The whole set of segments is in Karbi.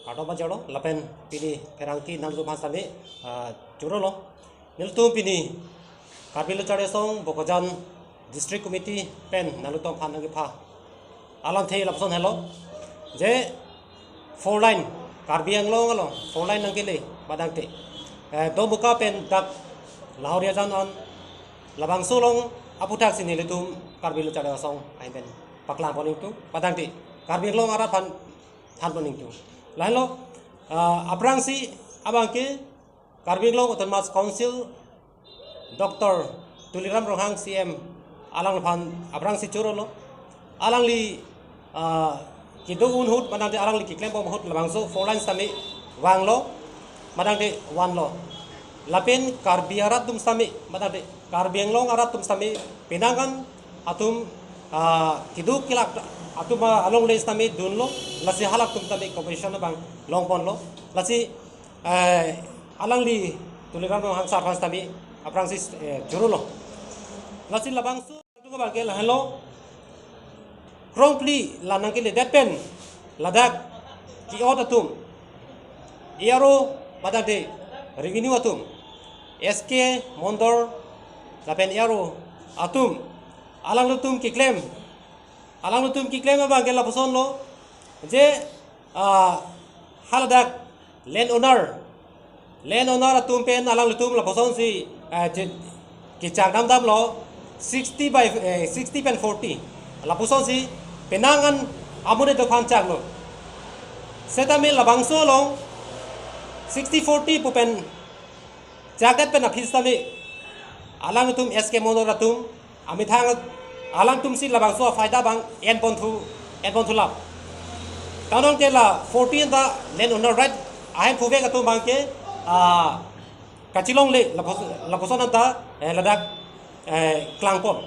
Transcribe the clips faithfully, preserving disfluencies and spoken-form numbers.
Kardom pajirlo, lapen pini pherangke nanglitum aphan sitame, ah, chorolo. Nelitum pini Karbi Lo Charli Asong Bokajan District Committee pen nanglitum aphan nangkepha alamthe lapuson helo. Je four lane, Karbi Anglong along four lane nangkele, madangte, eh, Domoka pen dak Lahoriajan an, labangso along aputhaksi nelitum Karbi Lo Charli Asong ahin pen paklang pon ingtung, madangte Karbi Anglong arat aphan than pon ingtung. Lahenlo, ah, aphrangsi abangke Karbi Anglong Autonomous Council Doctor Tuliram Ronghang C M alangliphan aphrangsi chorolo. Alangli, ah, kedo-un ahut, madangte alangli keklembom ahut labangso four lane sitame vanglo, madangte vanlo. Lapen Karbi arat atum sitame, madangte Karbi Anglong arat atum sitame penang an atum, ah, kedo kelak atum, ah, alongle sitame dunlo, lasi halatum sitame compensation abang longponlo. Lasi, eh, alangli Tuliram Ronghang sir aphan sitame aphrangsi, eh, chorolo. Lasi labangso abangke lahenlo, krongphli la nangkeledet pen ladak ke-ot atum, A R O, madangte revenue atum, S K Mondol lapen A R O atum, alanglitum keklem, alanglitum keklem abangke lapusonlo, je, ah, haladak land owner, land owner atum pen alanglitum lapusonsi, eh, je, kechak damdamlo, sixty by, eh, sixty pen forty. Lapusonsi penang an amonit aphan chaklo. Setame labangso along sixty forty pu pen chakdet pen aphi sitame alanglitum S K Mondol atum amethang alangtumsi labangso afaida abang enponthu, enponthu lap. Tanong ke la forty anta land owner right ahemphu vek atum abangke, ah, kachelongle lapus-, lapuson anta, eh, ladak, eh, klangpon,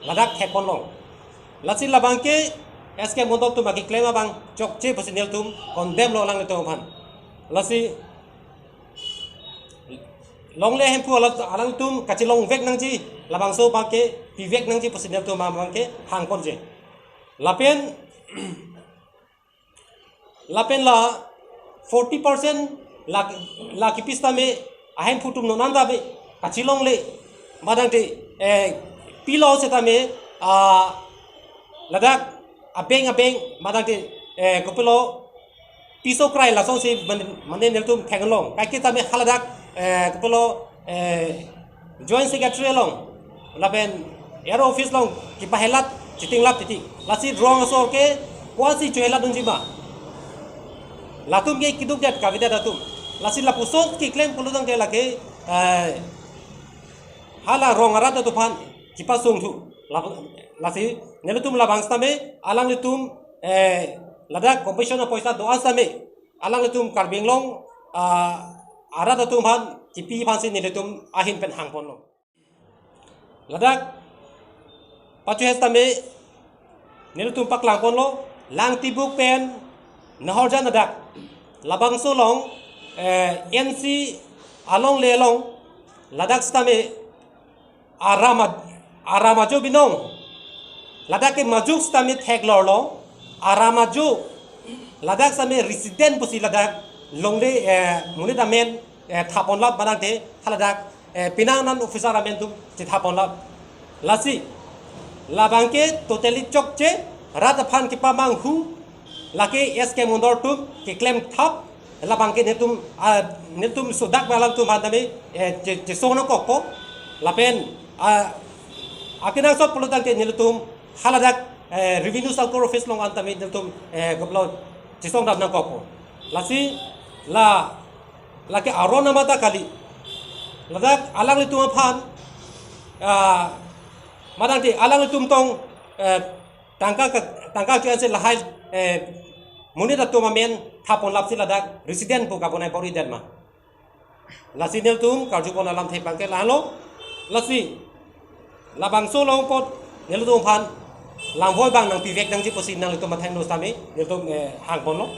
ladak thekponlong. Lasi labangke S K Mondol atum akeklem abang chokche pusi nelitum condemn lo alanglitum aphan. Lasi longle ahemphu alat alangtum kachelong vek nangji, labangso abangke pivek nangji pusi nelitum abangke hangponji. Lapen, lapen la forty percent la, la kepi sitame ahemphu atum non anta be kachelongle, madangte, eh, pilo setame, ah, ladak abeng abeng, madangte, eh, kopilo piso krai lasonsi man-, mane nelitum theklong. Kaike tame haladak, eh, kopilo, eh, Joint Secretary along, lapen A R O office along kepahelat, chitinglap titi. Lasi rong asor ke ko-ansi chohelat dunji ma? Latum ke keduk det, kavedet atum. Lasi lapuson keklem pulotangte lake, eh, hala rong arat atum aphan kepasungthu. Lap-, lasi nelitum labang sitame, alanglitum, eh, ladak compensation apoisa do-an sitame alanglitum Karbi Anglong, ah, arat atum aphan kepi aphansi nelitum ahin pen hangponlo. Ladak pachohe sitame nelitum paklangponlo, Langtibuk pen Nahorjan adak, labangso along, eh, N C alongle along, ladak sitame aram a-, aram ajo binong, ladak ke majok sitame theklorlo, aram ajo, ladak sitame resident pusi ladak longle, eh, monit amen, eh, thaponlap, madangte haladak, eh, penang an officer amen atum chethaponlap. Lasi labangke totally chokche, rat aphan kepamanghu, lake S K Mondol atum keklem thap, labangke nelitum, ah, nelitum sodak balang atum aphan tame, eh, che-, chesong nangkokpo. Lapen, ah, akenangsot pulotangte nelitum haladak, eh, Revenue Circle Office along an tame nelitum, eh, kopilo chesongdam nangkokpo. Lasi la, lake aron amata kali. Ladak alanglitum aphan, ah, madangte alanglitum tong, eh, tangka ke, tangka ke-ansi lahai, eh, monit atum amen thaponlapsi ladak resident pu kabonai bor-idet ma? Lasi nelitum karjupon alamthe abangke lahenlo. Lasi labangso along apot nelitum aphan langvoi abang nangpivek nangji pusi nanglitum athengno sitame nelitum, eh, hangponlo.